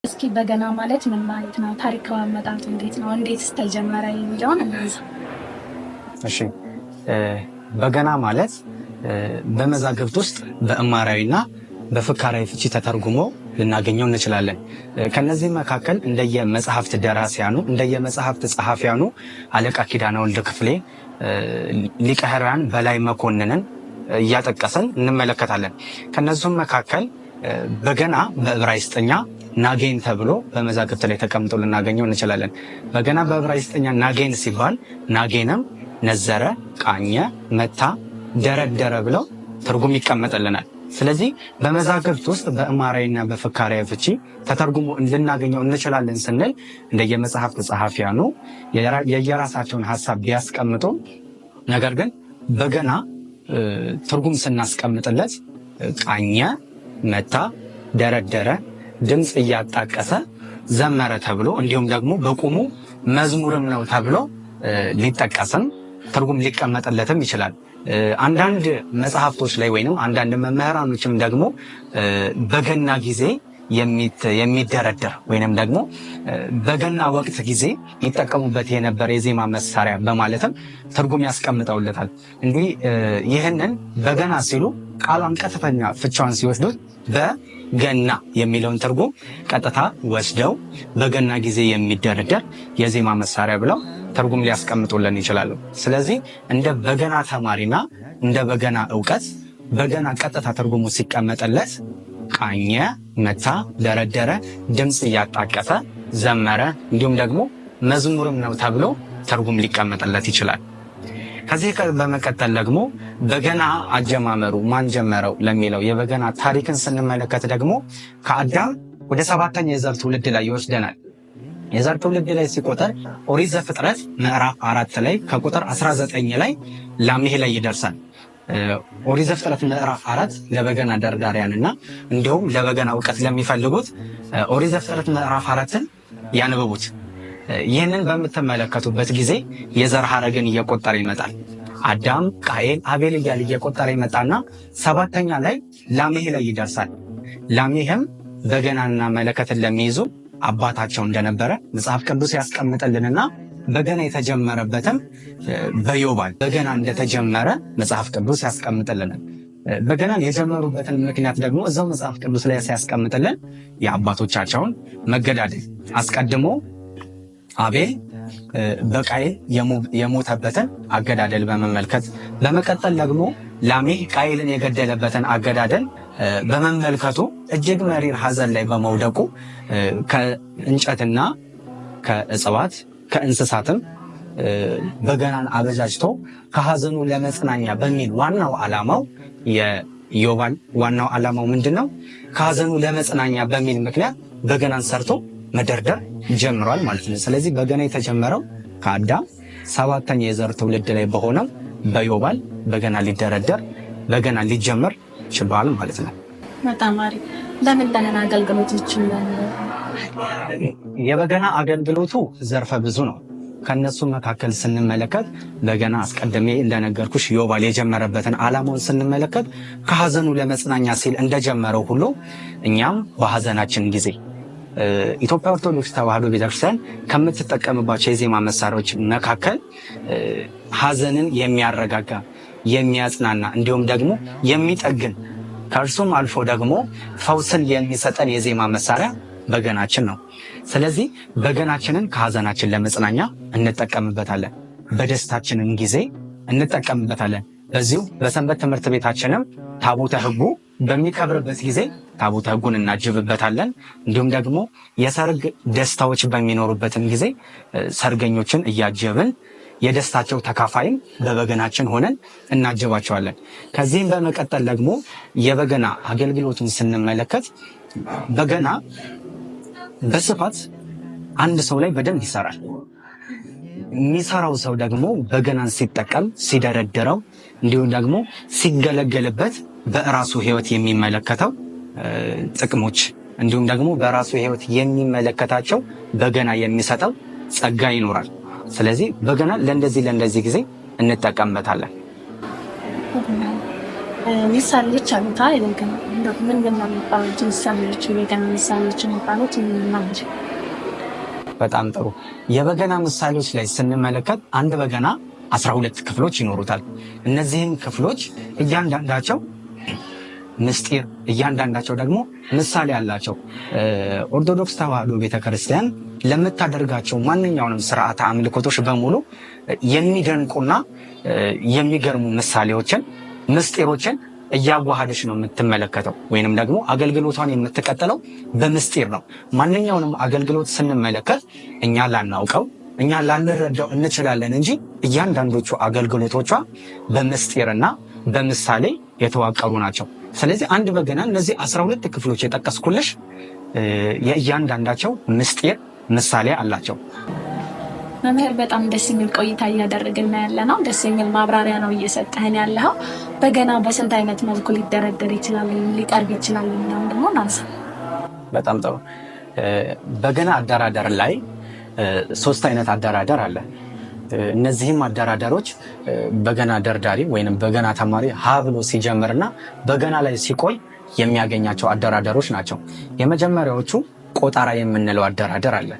እስኪ በገና ማለት ምን ማለት ነው? ታሪካዊ አመጣጡ እንዴት ነው? እንዴትስ ተጀመረ የሚለውን እናንሳ። እሺ፣ በገና ማለት በመዛግብት ውስጥ በእማራዊና በፍካራዊ ፍቺ ተተርጉሞ ልናገኘው እንችላለን። ከነዚህ መካከል እንደየመጽሐፍት ደራሲያኑ እንደየመጽሐፍት ጸሐፊያኑ አለቃ ኪዳነ ወልድ ክፍሌ፣ ሊቀ ኅሩያን በላይ መኮንንን እያጠቀሰን እንመለከታለን። ከነዚሁም መካከል በገና በዕብራይስጥኛ ናጌን ተብሎ በመዛግብት ላይ ተቀምጦ ልናገኘው እንችላለን። በገና በዕብራይስጥኛ ናጌን ሲባል ናጌንም ነዘረ፣ ቃኘ፣ መታ፣ ደረደረ ብለው ትርጉም ይቀመጥልናል። ስለዚህ በመዛግብት ውስጥ በእማራዊና በፍካራዊ ፍቺ ተተርጉሞ ልናገኘው እንችላለን ስንል እንደየመጽሐፍት ጸሐፊያኑ የየራሳቸውን ሀሳብ ቢያስቀምጡ፣ ነገር ግን በገና ትርጉም ስናስቀምጥለት ቃኘ፣ መታ፣ ደረደረ፣ ድምፅ እያጣቀሰ ዘመረ ተብሎ እንዲሁም ደግሞ በቁሙ መዝሙርም ነው ተብሎ ሊጠቀስም ትርጉም ሊቀመጥለትም ይችላል። አንዳንድ መጽሐፍቶች ላይ ወይንም አንዳንድ መምህራኖችም ደግሞ በገና ጊዜ የሚደረደር ወይንም ደግሞ በገና ወቅት ጊዜ ይጠቀሙበት የነበረ የዜማ መሳሪያ በማለትም ትርጉም ያስቀምጠውለታል። እንግዲህ ይህንን በገና ሲሉ ቃሏን ቀጥተኛ ፍቻዋን ሲወስዱት በገና የሚለውን ትርጉም ቀጥታ ወስደው በገና ጊዜ የሚደረደር የዜማ መሳሪያ ብለው ትርጉም ሊያስቀምጡልን ይችላሉ። ስለዚህ እንደ በገና ተማሪና እንደ በገና እውቀት በገና ቀጥታ ትርጉሙ ሲቀመጥለት ቃኘ፣ መታ፣ ደረደረ፣ ድምፅ እያጣቀሰ ዘመረ፣ እንዲሁም ደግሞ መዝሙርም ነው ተብሎ ትርጉም ሊቀመጥለት ይችላል። ከዚህ በመቀጠል ደግሞ በገና አጀማመሩ ማን ጀመረው ለሚለው የበገና ታሪክን ስንመለከት ደግሞ ከአዳም ወደ ሰባተኛ የዘር ትውልድ ላይ ይወስደናል። የዘር ትውልድ ላይ ሲቆጠር ኦሪት ዘፍጥረት ምዕራፍ 4 ላይ ከቁጥር 19 ላይ ላሜህ ላይ ይደርሳል። ኦሪት ዘፍጥረት ምዕራፍ 4 ለበገና ደርዳሪያንና እንዲሁም ለበገና እውቀት ለሚፈልጉት ኦሪት ዘፍጥረት ምዕራፍ 4ን ያንብቡት። ይህንን በምትመለከቱበት ጊዜ የዘር ሐረግን እየቆጠረ ይመጣል። አዳም፣ ቃኤል፣ አቤል እያለ እየቆጠረ ይመጣና ሰባተኛ ላይ ላሜህ ላይ ይደርሳል። ላሜህም በገናና መለከትን ለሚይዙ አባታቸው እንደነበረ መጽሐፍ ቅዱስ ያስቀምጥልንና በገና የተጀመረበትም በዮባል በገና እንደተጀመረ መጽሐፍ ቅዱስ ያስቀምጥልናል። በገናን የጀመሩበትን ምክንያት ደግሞ እዛው መጽሐፍ ቅዱስ ላይ ሲያስቀምጥልን የአባቶቻቸውን መገዳደል አስቀድሞ አቤል በቃየል የሞተበትን አገዳደል በመመልከት፣ በመቀጠል ደግሞ ላሜህ ቃየልን የገደለበትን አገዳደል በመመልከቱ እጅግ መሪር ሐዘን ላይ በመውደቁ ከእንጨትና ከእጽዋት ከእንስሳትም በገናን አበጃጅቶ ከሐዘኑ ለመጽናኛ በሚል ዋናው ዓላማው የዮባል ዋናው ዓላማው ምንድን ነው? ከሐዘኑ ለመጽናኛ በሚል ምክንያት በገናን ሰርቶ መደርደር ጀምሯል ማለት ነው። ስለዚህ በገና የተጀመረው ከአዳም ሰባተኛ የዘር ትውልድ ላይ በሆነው በዮባል በገና ሊደረደር በገና ሊጀመር ችሏል ማለት ነው። በጣም አሪፍ። ለምን ለምን አገልግሎቶች? የበገና አገልግሎቱ ዘርፈ ብዙ ነው። ከነሱ መካከል ስንመለከት በገና አስቀድሜ እንደነገርኩሽ ዮባል የጀመረበትን ዓላማውን ስንመለከት ከሐዘኑ ለመጽናኛ ሲል እንደጀመረው ሁሉ እኛም በሐዘናችን ጊዜ ኢትዮጵያ ኦርቶዶክስ ተዋሕዶ ቤተክርስቲያን ከምትጠቀምባቸው የዜማ መሳሪያዎች መካከል ሐዘንን የሚያረጋጋ፣ የሚያጽናና እንዲሁም ደግሞ የሚጠግን ከእርሱም አልፎ ደግሞ ፈውስን የሚሰጠን የዜማ መሳሪያ በገናችን ነው። ስለዚህ በገናችንን ከሐዘናችን ለመጽናኛ እንጠቀምበታለን። በደስታችንም ጊዜ እንጠቀምበታለን። በዚሁ በሰንበት ትምህርት ቤታችንም ታቦተ ሕጉ በሚከብርበት ጊዜ ታቦተ ሕጉን እናጅብበታለን። እንዲሁም ደግሞ የሰርግ ደስታዎች በሚኖሩበትም ጊዜ ሰርገኞችን እያጀብን የደስታቸው ተካፋይም በበገናችን ሆነን እናጅባቸዋለን። ከዚህም በመቀጠል ደግሞ የበገና አገልግሎቱን ስንመለከት በገና በስፋት አንድ ሰው ላይ በደንብ ይሰራል። የሚሰራው ሰው ደግሞ በገናን ሲጠቀም፣ ሲደረድረው፣ እንዲሁም ደግሞ ሲገለገልበት በራሱ ሕይወት የሚመለከተው ጥቅሞች እንዲሁም ደግሞ በራሱ ሕይወት የሚመለከታቸው በገና የሚሰጠው ጸጋ ይኖራል። ስለዚህ በገና ለእንደዚህ ለእንደዚህ ጊዜ እንጠቀምበታለን። ምሳሌዎች አሉታ የበገና ምን ምን ነው የሚባሉት ምሳሌዎች? የበገና ምሳሌዎች የሚባሉት ምን ናቸው? በጣም ጥሩ። የበገና ምሳሌዎች ላይ ስንመለከት አንድ በገና 12 ክፍሎች ይኖሩታል። እነዚህም ክፍሎች እያንዳንዳቸው ምስጢር፣ እያንዳንዳቸው ደግሞ ምሳሌ አላቸው። ኦርቶዶክስ ተዋሕዶ ቤተክርስቲያን ለምታደርጋቸው ማንኛውንም ስርዓተ አምልኮቶች በሙሉ የሚደንቁና የሚገርሙ ምሳሌዎችን፣ ምስጢሮችን እያዋሃደች ነው የምትመለከተው፣ ወይንም ደግሞ አገልግሎቷን የምትቀጥለው በምስጢር ነው። ማንኛውንም አገልግሎት ስንመለከት እኛ ላናውቀው እኛ ላንረዳው እንችላለን እንጂ እያንዳንዶቹ አገልግሎቶቿ በምስጢርና በምሳሌ የተዋቀሩ ናቸው። ስለዚህ አንድ በገና እነዚህ 12 ክፍሎች የጠቀስኩልሽ የእያንዳንዳቸው ምስጢር ምሳሌ አላቸው። መምህር በጣም ደስ የሚል ቆይታ እያደረግን ያለ ነው። ደስ የሚል ማብራሪያ ነው እየሰጠህን ያለው። በገና በስንት አይነት መልኩ ሊደረደር ይችላል ወይም ሊቀርብ ይችላል የሚለውን ደግሞ እናንሳ። በጣም ጥሩ። በገና አደራደር ላይ ሶስት አይነት አደራደር አለ። እነዚህም አደራደሮች በገና ደርዳሪ ወይም በገና ተማሪ ሀ ብሎ ሲጀምርና በገና ላይ ሲቆይ የሚያገኛቸው አደራደሮች ናቸው። የመጀመሪያዎቹ ቆጠራ የምንለው አደራደር አለ።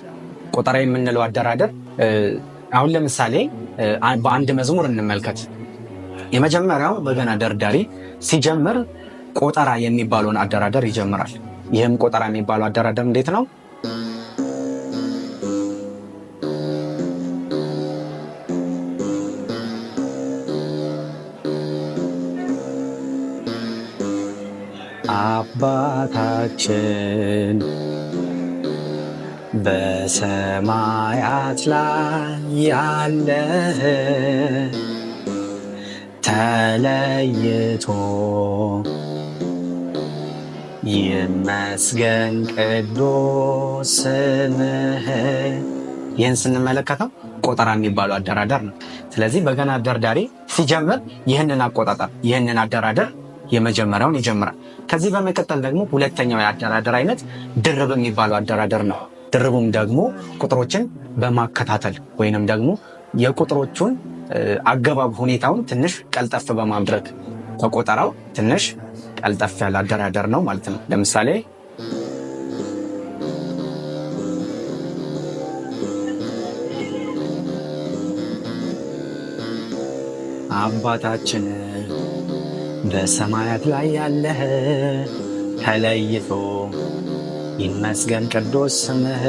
ቆጠራ የምንለው አደራደር አሁን ለምሳሌ በአንድ መዝሙር እንመልከት። የመጀመሪያው በገና ደርዳሪ ሲጀምር ቆጠራ የሚባለውን አደራደር ይጀምራል። ይህም ቆጠራ የሚባለው አደራደር እንዴት ነው? አባታችን በሰማያት ላይ ያለህ ተለይቶ ይመስገን ቅዱስ ስምህ። ይህን ስንመለከተው ቆጠራ የሚባለው አደራደር ነው። ስለዚህ በገና አደርዳሪ ሲጀምር ይህንን አቆጣጠር ይህንን አደራደር የመጀመሪያውን ይጀምራል። ከዚህ በመቀጠል ደግሞ ሁለተኛው የአደራደር አይነት ድርብ የሚባለው አደራደር ነው። ድርቡም ደግሞ ቁጥሮችን በማከታተል ወይንም ደግሞ የቁጥሮቹን አገባብ ሁኔታውን ትንሽ ቀልጠፍ በማድረግ ከቆጠራው ትንሽ ቀልጠፍ ያለ አደራደር ነው ማለት ነው። ለምሳሌ አባታችን በሰማያት ላይ ያለህ ተለይቶ ይመስገን ቅዱስ ስምህ።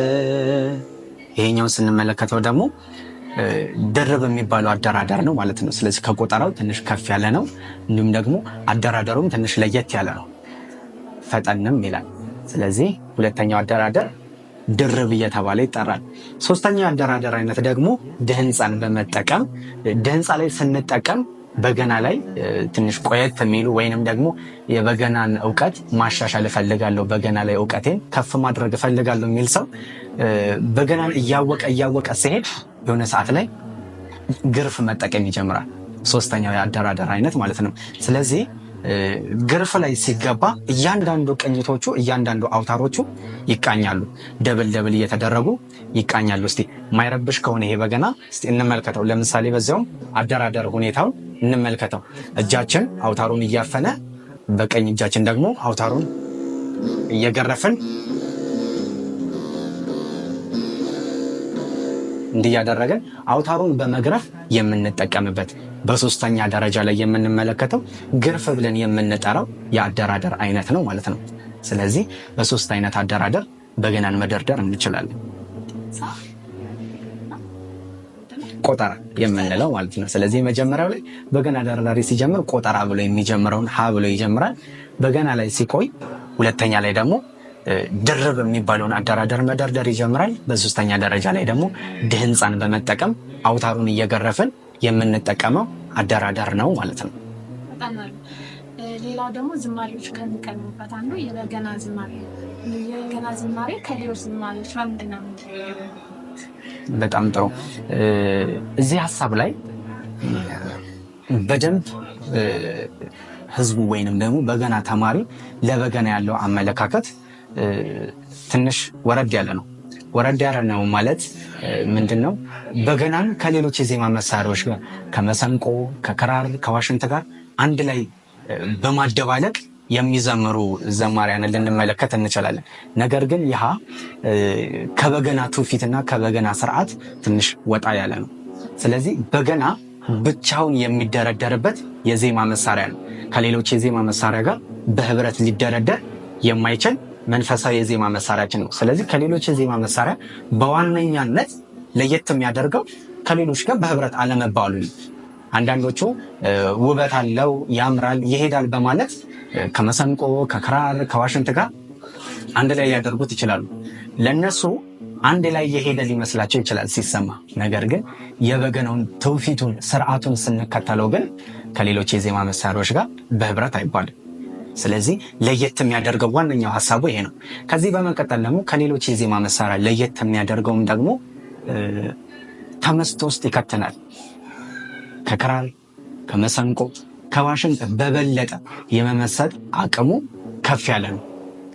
ይሄኛውን ስንመለከተው ደግሞ ድርብ የሚባለው አደራደር ነው ማለት ነው። ስለዚህ ከቆጠራው ትንሽ ከፍ ያለ ነው። እንዲሁም ደግሞ አደራደሩም ትንሽ ለየት ያለ ነው፣ ፈጠንም ይላል። ስለዚህ ሁለተኛው አደራደር ድርብ እየተባለ ይጠራል። ሶስተኛው የአደራደር አይነት ደግሞ ድህንፃን በመጠቀም ድህንፃ ላይ ስንጠቀም በገና ላይ ትንሽ ቆየት የሚሉ ወይንም ደግሞ የበገናን እውቀት ማሻሻል እፈልጋለሁ፣ በገና ላይ እውቀቴን ከፍ ማድረግ እፈልጋለሁ የሚል ሰው በገናን እያወቀ እያወቀ ሲሄድ የሆነ ሰዓት ላይ ግርፍ መጠቀም ይጀምራል። ሶስተኛው የአደራደር አይነት ማለት ነው። ስለዚህ ግርፍ ላይ ሲገባ እያንዳንዱ ቅኝቶቹ እያንዳንዱ አውታሮቹ ይቃኛሉ። double double እየተደረጉ ይቃኛሉ። እስቲ ማይረብሽ ከሆነ ይሄ በገና እስቲ እንመልከተው። ለምሳሌ በዚያውም አደራደር ሁኔታውን እንመልከተው። እጃችን አውታሩን እያፈነ በቀኝ እጃችን ደግሞ አውታሩን እየገረፍን እንዲህ እያደረግን አውታሩን በመግረፍ የምንጠቀምበት በሶስተኛ ደረጃ ላይ የምንመለከተው ግርፍ ብለን የምንጠራው የአደራደር አይነት ነው ማለት ነው። ስለዚህ በሶስት አይነት አደራደር በገናን መደርደር እንችላለን። ቆጠራ የምንለው ማለት ነው። ስለዚህ መጀመሪያው ላይ በገና ደርዳሪ ሲጀምር ቆጠራ ብሎ የሚጀምረውን ሀ ብሎ ይጀምራል። በገና ላይ ሲቆይ ሁለተኛ ላይ ደግሞ ድርብ የሚባለውን አደራደር መደርደር ይጀምራል። በሶስተኛ ደረጃ ላይ ደግሞ ድህንፃን በመጠቀም አውታሩን እየገረፍን የምንጠቀመው አደራደር ነው ማለት ነው። ሌላው ደግሞ ዝማሬዎች ከሚቀርቡበት አንዱ የበገና ዝማሬ። የበገና ዝማሬ ከሌሎች ዝማሬዎች በምንድን ነው? በጣም ጥሩ። እዚህ ሀሳብ ላይ በደንብ ህዝቡ ወይንም ደግሞ በገና ተማሪ ለበገና ያለው አመለካከት ትንሽ ወረድ ያለ ነው። ወረድ ያለ ነው ማለት ምንድን ነው? በገናን ከሌሎች የዜማ መሳሪያዎች ጋር ከመሰንቆ፣ ከክራር፣ ከዋሽንት ጋር አንድ ላይ በማደባለቅ የሚዘምሩ ዘማሪያንን ልንመለከት እንችላለን። ነገር ግን ይህ ከበገና ትውፊትና ከበገና ስርዓት ትንሽ ወጣ ያለ ነው። ስለዚህ በገና ብቻውን የሚደረደርበት የዜማ መሳሪያ ነው። ከሌሎች የዜማ መሳሪያ ጋር በህብረት ሊደረደር የማይችል መንፈሳዊ የዜማ መሳሪያችን ነው። ስለዚህ ከሌሎች የዜማ መሳሪያ በዋነኛነት ለየት የሚያደርገው ከሌሎች ጋር በህብረት አለመባሉ ነው። አንዳንዶቹ ውበት አለው፣ ያምራል፣ ይሄዳል በማለት ከመሰንቆ፣ ከክራር፣ ከዋሽንት ጋር አንድ ላይ ሊያደርጉት ይችላሉ። ለነሱ አንድ ላይ የሄደ ሊመስላቸው ይችላል ሲሰማ። ነገር ግን የበገናውን ትውፊቱን ስርዓቱን ስንከተለው ግን ከሌሎች የዜማ መሳሪያዎች ጋር በህብረት አይባልም። ስለዚህ ለየት የሚያደርገው ዋነኛው ሀሳቡ ይሄ ነው። ከዚህ በመቀጠል ደግሞ ከሌሎች የዜማ መሳሪያ ለየት የሚያደርገውም ደግሞ ተመስጦ ውስጥ ይከተናል። ከክራር፣ ከመሰንቆ፣ ከዋሽንት በበለጠ የመመሰጥ አቅሙ ከፍ ያለ ነው።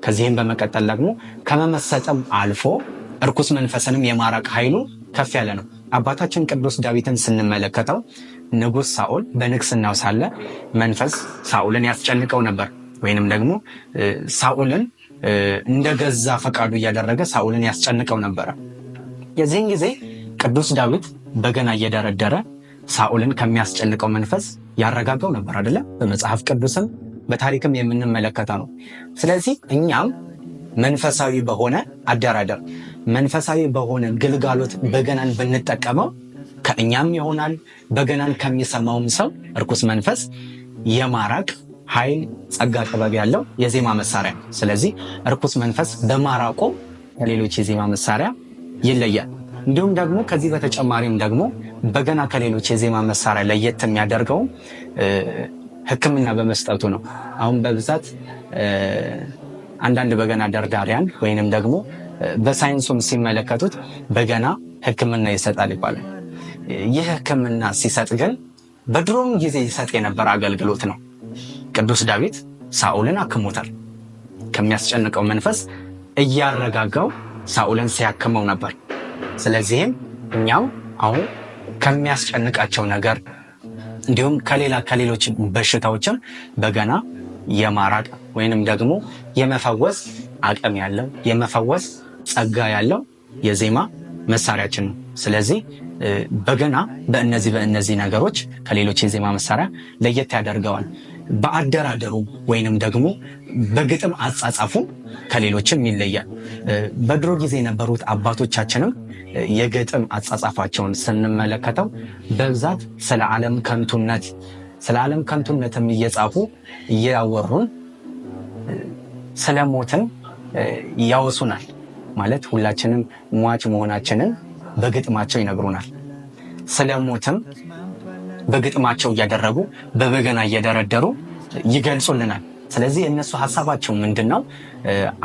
ከዚህም በመቀጠል ደግሞ ከመመሰጥም አልፎ እርኩስ መንፈስንም የማራቅ ኃይሉ ከፍ ያለ ነው። አባታችን ቅዱስ ዳዊትን ስንመለከተው ንጉሥ ሳኦል በንግስናው ሳለ መንፈስ ሳኦልን ያስጨንቀው ነበር። ወይንም ደግሞ ሳኦልን እንደገዛ ፈቃዱ እያደረገ ሳኦልን ያስጨንቀው ነበረ። የዚህን ጊዜ ቅዱስ ዳዊት በገና እየደረደረ ሳኦልን ከሚያስጨንቀው መንፈስ ያረጋጋው ነበር አይደለ? በመጽሐፍ ቅዱስም በታሪክም የምንመለከተው ነው። ስለዚህ እኛም መንፈሳዊ በሆነ አደራደር፣ መንፈሳዊ በሆነ ግልጋሎት በገናን ብንጠቀመው ከእኛም ይሆናል፣ በገናን ከሚሰማውም ሰው እርኩስ መንፈስ የማራቅ ኃይል፣ ጸጋ፣ ጥበብ ያለው የዜማ መሳሪያ ነው። ስለዚህ እርኩስ መንፈስ በማራቆ ከሌሎች የዜማ መሳሪያ ይለያል። እንዲሁም ደግሞ ከዚህ በተጨማሪም ደግሞ በገና ከሌሎች የዜማ መሳሪያ ለየት የሚያደርገው ሕክምና በመስጠቱ ነው። አሁን በብዛት አንዳንድ በገና ደርዳሪያን ወይንም ደግሞ በሳይንሱም ሲመለከቱት በገና ሕክምና ይሰጣል ይባላል። ይህ ሕክምና ሲሰጥ ግን በድሮም ጊዜ ይሰጥ የነበረ አገልግሎት ነው። ቅዱስ ዳዊት ሳኦልን አክሞታል። ከሚያስጨንቀው መንፈስ እያረጋጋው ሳኦልን ሲያክመው ነበር። ስለዚህም እኛው አሁን ከሚያስጨንቃቸው ነገር እንዲሁም ከሌላ ከሌሎች በሽታዎችም በገና የማራቅ ወይንም ደግሞ የመፈወስ አቅም ያለው የመፈወስ ጸጋ ያለው የዜማ መሳሪያችን ነው። ስለዚህ በገና በእነዚህ ነገሮች ከሌሎች የዜማ መሳሪያ ለየት ያደርገዋል። በአደራደሩ ወይንም ደግሞ በግጥም አጻጻፉ ከሌሎችም ይለያል። በድሮ ጊዜ የነበሩት አባቶቻችንም የግጥም አጻጻፋቸውን ስንመለከተው በብዛት ስለ ዓለም ከንቱነት ስለ ዓለም ከንቱነትም እየጻፉ እያወሩን ስለ ሞትም ያወሱናል። ማለት ሁላችንም ሟች መሆናችንን በግጥማቸው ይነግሩናል። ስለ ሞትም በግጥማቸው እያደረጉ በበገና እየደረደሩ ይገልጹልናል። ስለዚህ እነሱ ሀሳባቸው ምንድን ነው?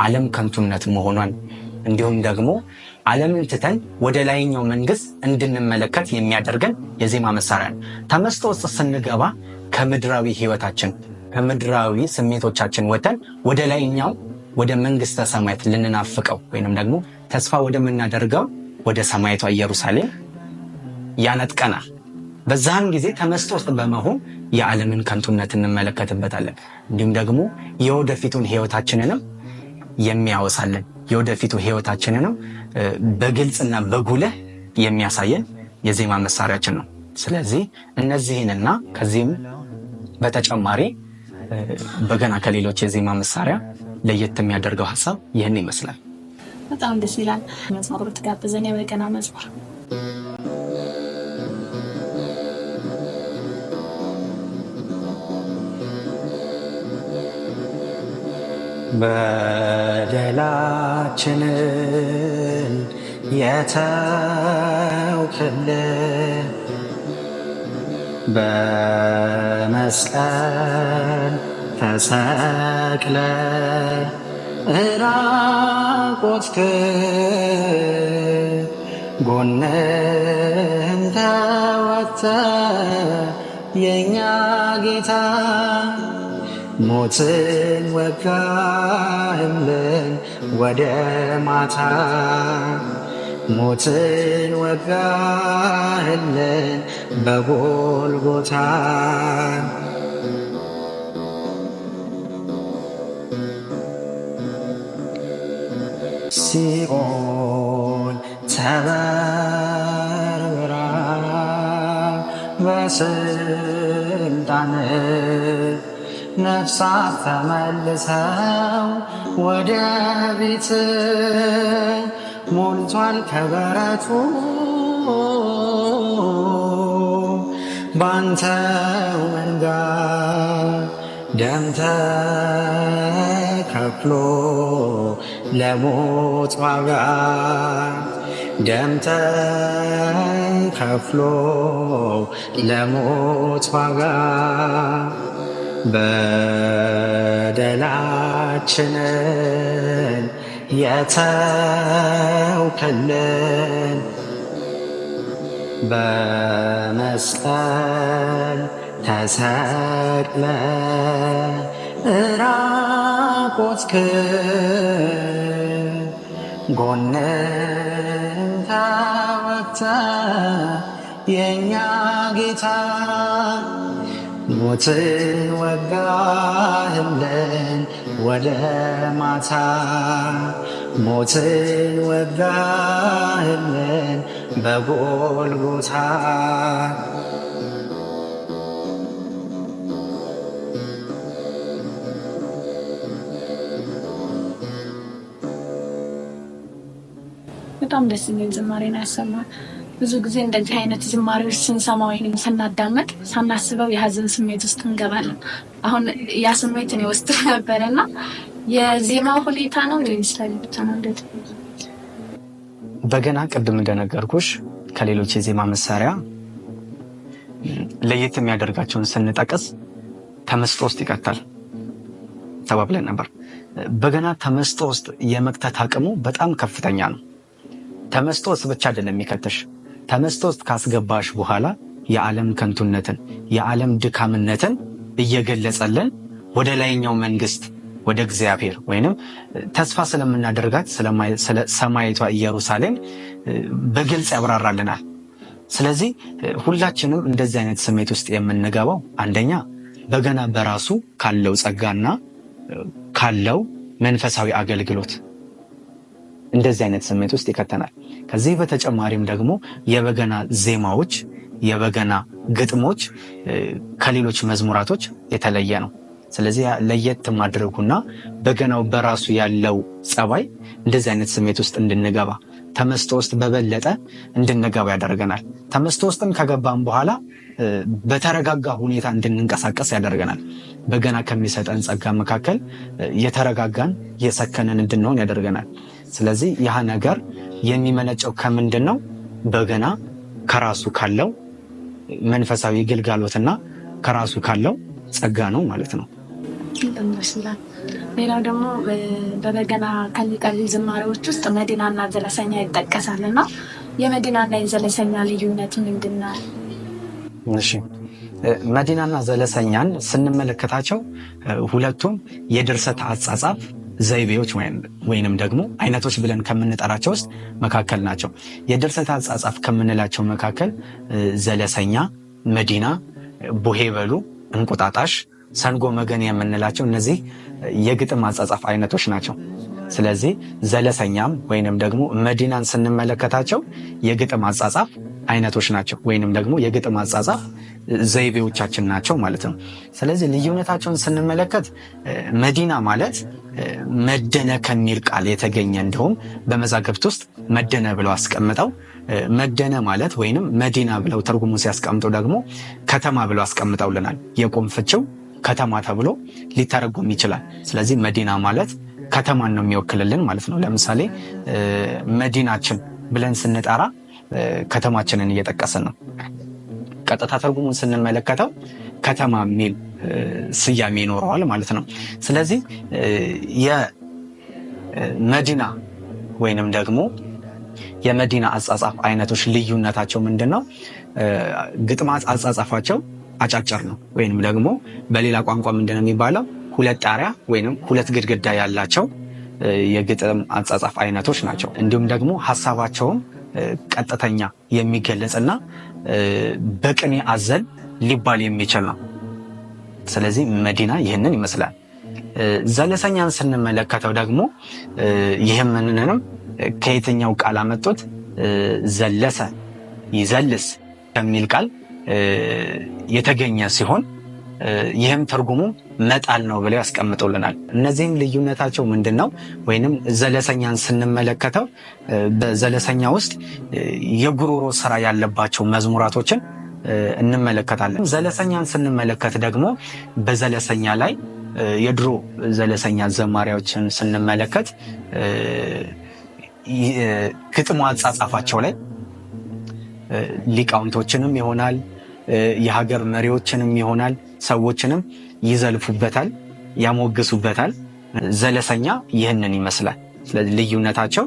ዓለም ከንቱነት መሆኗን እንዲሁም ደግሞ ዓለምን ትተን ወደ ላይኛው መንግስት እንድንመለከት የሚያደርገን የዜማ መሳሪያ ነው። ተመስጦ ውስጥ ስንገባ ከምድራዊ ህይወታችን ከምድራዊ ስሜቶቻችን ወጥተን ወደ ላይኛው ወደ መንግስተ ሰማያት ልንናፍቀው ወይንም ደግሞ ተስፋ ወደምናደርገው ወደ ሰማይቷ ኢየሩሳሌም ያነጥቀናል። በዛን ጊዜ ተመስጦ ውስጥ በመሆን የዓለምን ከንቱነት እንመለከትበታለን። እንዲሁም ደግሞ የወደፊቱን ህይወታችንንም የሚያወሳልን የወደፊቱ ህይወታችንንም በግልጽና በጉልህ የሚያሳየን የዜማ መሳሪያችን ነው። ስለዚህ እነዚህንና ከዚህም በተጨማሪ በገና ከሌሎች የዜማ መሳሪያ ለየት የሚያደርገው ሀሳብ ይህን ይመስላል። በጣም ደስ ይላል። መዝሙር ብትጋብዘን የበገና መዝሙር። በደላችንን የተውክልን በመስቀል ተሰቅለ ዕራቁትክን ጎንህን ተወተ የእኛ ጌታ ሞትን ወጋህልን ወደ ማታ ሞትን ወጋህልን በጎልጎታ። ሲኦል ተበርብራ በስልጣን ነፍሳት ተመልሰው ወደ ቤት ሞልቷል ከበረቱ ባንተው መንጋ ደም ተከፍሎ ለሞት ዋጋ ደም ተከፍሎ ለሞት ዋጋ በደላችንን የተውክልን በመስቀል ተሰቅለ ራቆትክን ጎንን ተወግተ የእኛ ጌታ ሞትን ወጋህልን ወደ ማታ ሞትን ወጋህልን በጎልጎታ። በጣም ደስ የሚል ዝማሬ ነው ያሰማል። ብዙ ጊዜ እንደዚህ አይነት ዝማሬዎች ስንሰማ ወይም ስናዳመጥ ሳናስበው የሀዘን ስሜት ውስጥ እንገባለን። አሁን ያ ስሜት እኔ ውስጥ ነበረ እና የዜማው ሁኔታ ነው ወይስ ብቻ ነው? እንዴት? በገና ቅድም እንደነገርኩሽ ከሌሎች የዜማ መሳሪያ ለየት የሚያደርጋቸውን ስንጠቅስ ተመስጦ ውስጥ ይቀታል ተባብለን ነበር። በገና ተመስጦ ውስጥ የመክተት አቅሙ በጣም ከፍተኛ ነው። ተመስጦ ውስጥ ብቻ አይደለም የሚከተሽ፣ ተመስጦ ውስጥ ካስገባሽ በኋላ የዓለም ከንቱነትን የዓለም ድካምነትን እየገለጸልን ወደ ላይኛው መንግስት ወደ እግዚአብሔር ወይንም ተስፋ ስለምናደርጋት ስለ ሰማይቷ ኢየሩሳሌም በግልጽ ያብራራልናል። ስለዚህ ሁላችንም እንደዚህ አይነት ስሜት ውስጥ የምንገባው አንደኛ በገና በራሱ ካለው ጸጋና ካለው መንፈሳዊ አገልግሎት እንደዚህ አይነት ስሜት ውስጥ ይከተናል። ከዚህ በተጨማሪም ደግሞ የበገና ዜማዎች፣ የበገና ግጥሞች ከሌሎች መዝሙራቶች የተለየ ነው። ስለዚህ ለየት ማድረጉና በገናው በራሱ ያለው ጸባይ እንደዚህ አይነት ስሜት ውስጥ እንድንገባ ተመስጦ ውስጥ በበለጠ እንድንገባ ያደርገናል። ተመስጦ ውስጥም ከገባም በኋላ በተረጋጋ ሁኔታ እንድንንቀሳቀስ ያደርገናል። በገና ከሚሰጠን ጸጋ መካከል የተረጋጋን የሰከነን እንድንሆን ያደርገናል። ስለዚህ ያህ ነገር የሚመነጨው ከምንድን ነው? በገና ከራሱ ካለው መንፈሳዊ ግልጋሎትና ከራሱ ካለው ጸጋ ነው ማለት ነው። ሌላው ደግሞ በበገና ከሚቀርቡ ዝማሬዎች ውስጥ መዲናና ዘለሰኛ ይጠቀሳል እና የመዲናና የዘለሰኛ ልዩነት ምንድን ነው? እሺ፣ መዲናና ዘለሰኛን ስንመለከታቸው ሁለቱም የድርሰት አጻጻፍ ዘይቤዎች ወይንም ደግሞ አይነቶች ብለን ከምንጠራቸው ውስጥ መካከል ናቸው። የድርሰት አጻጻፍ ከምንላቸው መካከል ዘለሰኛ፣ መዲና፣ ቡሄበሉ፣ እንቁጣጣሽ፣ ሰንጎ መገን የምንላቸው እነዚህ የግጥም አጻጻፍ አይነቶች ናቸው። ስለዚህ ዘለሰኛም ወይንም ደግሞ መዲናን ስንመለከታቸው የግጥም አጻጻፍ አይነቶች ናቸው ወይንም ደግሞ የግጥም አጻጻፍ ዘይቤዎቻችን ናቸው ማለት ነው። ስለዚህ ልዩነታቸውን ስንመለከት መዲና ማለት መደነ ከሚል ቃል የተገኘ እንደውም በመዛግብት ውስጥ መደነ ብለው አስቀምጠው መደነ ማለት ወይንም መዲና ብለው ትርጉሙን ሲያስቀምጡ ደግሞ ከተማ ብለው አስቀምጠውልናል። የቁም ፍቺው ከተማ ተብሎ ሊተረጎም ይችላል። ስለዚህ መዲና ማለት ከተማን ነው የሚወክልልን ማለት ነው። ለምሳሌ መዲናችን ብለን ስንጠራ ከተማችንን እየጠቀስን ነው። ቀጥታ ትርጉሙን ስንመለከተው ከተማ የሚል ስያሜ ይኖረዋል ማለት ነው። ስለዚህ የመዲና ወይንም ደግሞ የመዲና አጻጻፍ አይነቶች ልዩነታቸው ምንድን ነው? ግጥማት አጻጻፋቸው አጫጭር ነው። ወይንም ደግሞ በሌላ ቋንቋ ምንድን ነው የሚባለው? ሁለት ጣሪያ ወይንም ሁለት ግድግዳ ያላቸው የግጥም አጻጻፍ አይነቶች ናቸው። እንዲሁም ደግሞ ሀሳባቸውም ቀጥተኛ የሚገለጽና በቅኔ አዘል ሊባል የሚችል ነው። ስለዚህ መዲና ይህንን ይመስላል። ዘለሰኛን ስንመለከተው ደግሞ ይህምንንም ከየትኛው ቃል አመጡት? ዘለሰ ይዘልስ ከሚል ቃል የተገኘ ሲሆን ይህም ትርጉሙ መጣል ነው ብለው ያስቀምጡልናል። እነዚህም ልዩነታቸው ምንድን ነው? ወይንም ዘለሰኛን ስንመለከተው በዘለሰኛ ውስጥ የጉሮሮ ስራ ያለባቸው መዝሙራቶችን እንመለከታለን። ዘለሰኛን ስንመለከት ደግሞ በዘለሰኛ ላይ የድሮ ዘለሰኛ ዘማሪያዎችን ስንመለከት ግጥሙ አጻጻፋቸው ላይ ሊቃውንቶችንም ይሆናል የሀገር መሪዎችንም ይሆናል ሰዎችንም ይዘልፉበታል፣ ያሞግሱበታል። ዘለሰኛ ይህንን ይመስላል። ስለዚህ ልዩነታቸው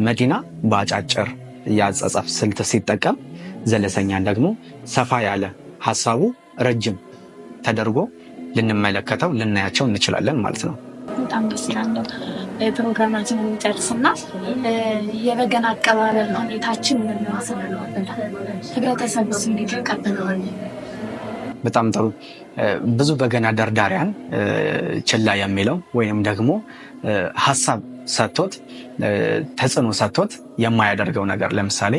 መዲና በአጫጭር የአጻጻፍ ስልት ሲጠቀም፣ ዘለሰኛን ደግሞ ሰፋ ያለ ሀሳቡ ረጅም ተደርጎ ልንመለከተው ልናያቸው እንችላለን ማለት ነው። በጣም ደስ ይላል። ፕሮግራማችንን እንጨርስና የበገና አቀባበል ሁኔታችን ምን ይመስላል? ህብረተሰቡስ እንዴት ይቀበለዋል? በጣም ጥሩ። ብዙ በገና ደርዳሪያን ችላ የሚለው ወይም ደግሞ ሀሳብ ሰጥቶት ተጽዕኖ ሰጥቶት የማያደርገው ነገር ለምሳሌ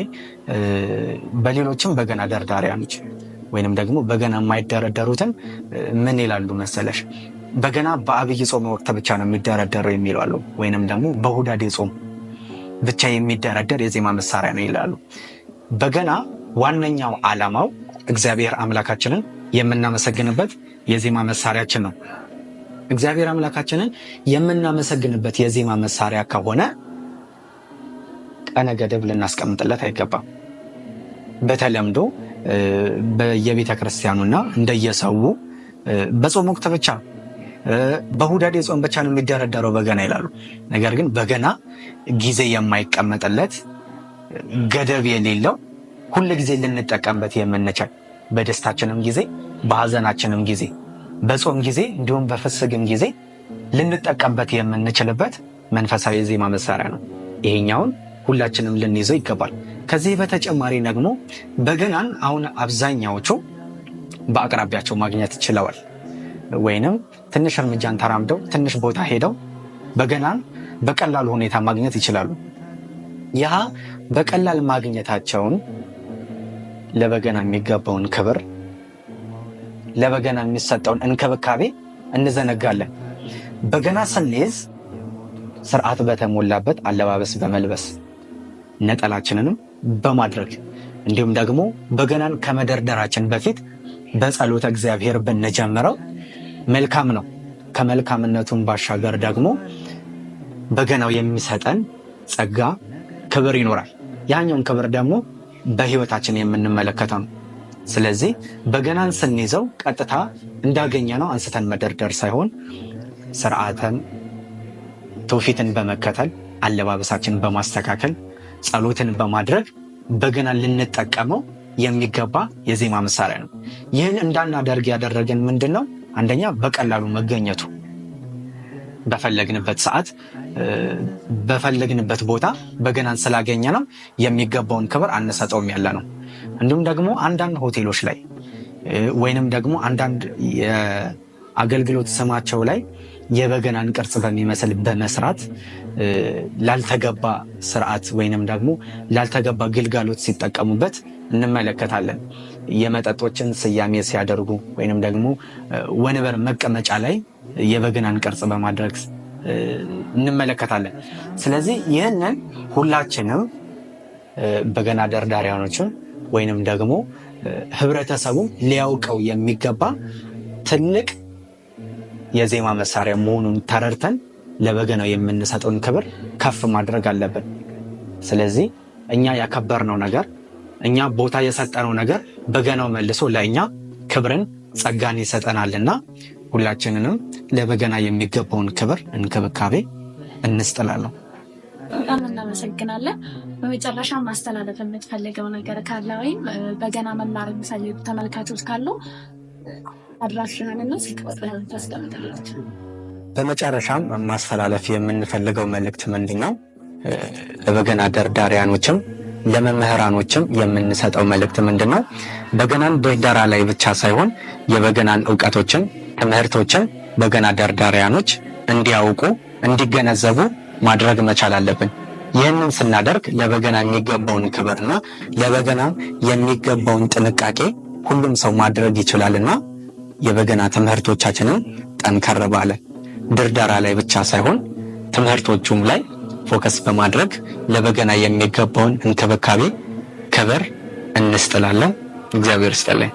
በሌሎችም በገና ደርዳሪያኖች ወይንም ደግሞ በገና የማይደረደሩትን ምን ይላሉ መሰለሽ? በገና በአብይ ጾም ወቅት ብቻ ነው የሚደረደረው የሚሉ አሉ። ወይንም ደግሞ በሁዳዴ ጾም ብቻ የሚደረደር የዜማ መሳሪያ ነው ይላሉ። በገና ዋነኛው ዓላማው እግዚአብሔር አምላካችንን የምናመሰግንበት የዜማ መሳሪያችን ነው። እግዚአብሔር አምላካችንን የምናመሰግንበት የዜማ መሳሪያ ከሆነ ቀነ ገደብ ልናስቀምጥለት አይገባም። በተለምዶ በየቤተ ክርስቲያኑና እንደየሰው በጾም ወቅት ብቻ በሁዳዴ ጾም ብቻ ነው የሚደረደረው በገና ይላሉ። ነገር ግን በገና ጊዜ የማይቀመጥለት ገደብ የሌለው ሁል ጊዜ ልንጠቀምበት የምንችል በደስታችንም ጊዜ በሀዘናችንም ጊዜ በጾም ጊዜ እንዲሁም በፍስግም ጊዜ ልንጠቀምበት የምንችልበት መንፈሳዊ የዜማ መሳሪያ ነው። ይሄኛውን ሁላችንም ልንይዘው ይገባል። ከዚህ በተጨማሪ ደግሞ በገናን አሁን አብዛኛዎቹ በአቅራቢያቸው ማግኘት ችለዋል። ወይንም ትንሽ እርምጃን ተራምደው ትንሽ ቦታ ሄደው በገናን በቀላሉ ሁኔታ ማግኘት ይችላሉ። ያ በቀላል ማግኘታቸውን ለበገና የሚገባውን ክብር፣ ለበገና የሚሰጠውን እንክብካቤ እንዘነጋለን። በገና ስንይዝ ስርዓት በተሞላበት አለባበስ በመልበስ ነጠላችንንም በማድረግ እንዲሁም ደግሞ በገናን ከመደርደራችን በፊት በጸሎተ እግዚአብሔር ብንጀምረው መልካም ነው። ከመልካምነቱን ባሻገር ደግሞ በገናው የሚሰጠን ጸጋ፣ ክብር ይኖራል። ያኛውን ክብር ደግሞ በህይወታችን የምንመለከተው ነው። ስለዚህ በገናን ስንይዘው ቀጥታ እንዳገኘ ነው አንስተን መደርደር ሳይሆን ስርዓትን፣ ትውፊትን በመከተል አለባበሳችንን በማስተካከል ጸሎትን በማድረግ በገናን ልንጠቀመው የሚገባ የዜማ መሳሪያ ነው። ይህን እንዳናደርግ ያደረገን ምንድን ነው? አንደኛ በቀላሉ መገኘቱ፣ በፈለግንበት ሰዓት በፈለግንበት ቦታ በገናን ስላገኘ ነው የሚገባውን ክብር አንሰጠውም ያለ ነው። እንዲሁም ደግሞ አንዳንድ ሆቴሎች ላይ ወይንም ደግሞ አንዳንድ የአገልግሎት ስማቸው ላይ የበገናን ቅርጽ በሚመስል በመስራት ላልተገባ ስርዓት ወይንም ደግሞ ላልተገባ ግልጋሎት ሲጠቀሙበት እንመለከታለን። የመጠጦችን ስያሜ ሲያደርጉ ወይንም ደግሞ ወንበር መቀመጫ ላይ የበገናን ቅርጽ በማድረግ እንመለከታለን። ስለዚህ ይህንን ሁላችንም በገና ደርዳሪያኖችን ወይንም ደግሞ ህብረተሰቡ ሊያውቀው የሚገባ ትልቅ የዜማ መሳሪያ መሆኑን ተረድተን ለበገናው የምንሰጠውን ክብር ከፍ ማድረግ አለብን። ስለዚህ እኛ ያከበርነው ነገር፣ እኛ ቦታ የሰጠነው ነገር በገናው መልሶ ለእኛ ክብርን ጸጋን ይሰጠናልና ሁላችንንም ለበገና የሚገባውን ክብር እንክብካቤ እንስጥላለሁ። በጣም እናመሰግናለን። በመጨረሻ ማስተላለፍ የምትፈልገው ነገር ካለ ወይም በገና መማር የሚፈልጉ ተመልካቾች ካሉ አድራሻህንና ስልክ ቁጥርህን ታስቀምጥላቸው። በመጨረሻም ማስተላለፍ የምንፈልገው መልእክት ምንድን ነው? ለበገና ደርዳሪያኖችም ለመምህራኖችም የምንሰጠው መልእክት ምንድን ነው? በገናን ድርደራ ላይ ብቻ ሳይሆን የበገናን እውቀቶችን፣ ትምህርቶችን በገና ደርዳሪያኖች እንዲያውቁ እንዲገነዘቡ ማድረግ መቻል አለብን። ይህንን ስናደርግ ለበገና የሚገባውን ክብርና ለበገና የሚገባውን ጥንቃቄ ሁሉም ሰው ማድረግ ይችላልና የበገና ትምህርቶቻችንን ጠንከር ባለ ድርደራ ላይ ብቻ ሳይሆን ትምህርቶቹም ላይ focus በማድረግ ለበገና የሚገባውን እንክብካቤ፣ ክብር እንስጥላለን። እግዚአብሔር ይስጥልኝ።